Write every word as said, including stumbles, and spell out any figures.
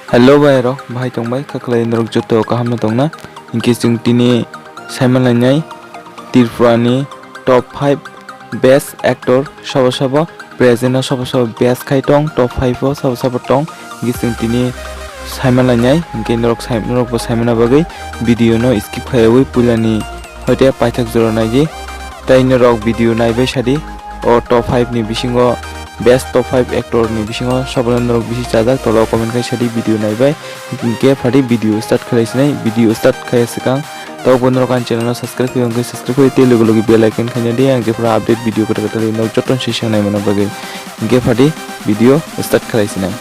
Hello bai rok, bahai tongbai, khaklai norok joto kaham no tongna. Hinkhe chwng tini saimanlainai Tripura ni top five best actor sabo sabo present o sabo sabo best khai tong, top five o sabo sabo tong. Hinkhe chwng tini saimanlainai, hinkhe norok sai-, norok bo saimana bagwi video no skip khaiwi puila ni hoite paithak jora naidi. Tai norok video naibai sadi, o top five ni bisingo, best top five actor ni bisingo sobono norok bisi chajak, tolo comment khai sadi video naibai. Hinkhe phadi video start khlai sinai, video start khai swkang tokbo norok ani channel no subscribe khai, hinkhe subscribe khai tei logi logi bell icon khaina di, hinkhe phura update video kwtal kwtal norok jotono sisang naimano bagwi. Hinkhe phadi video start khlai sinai.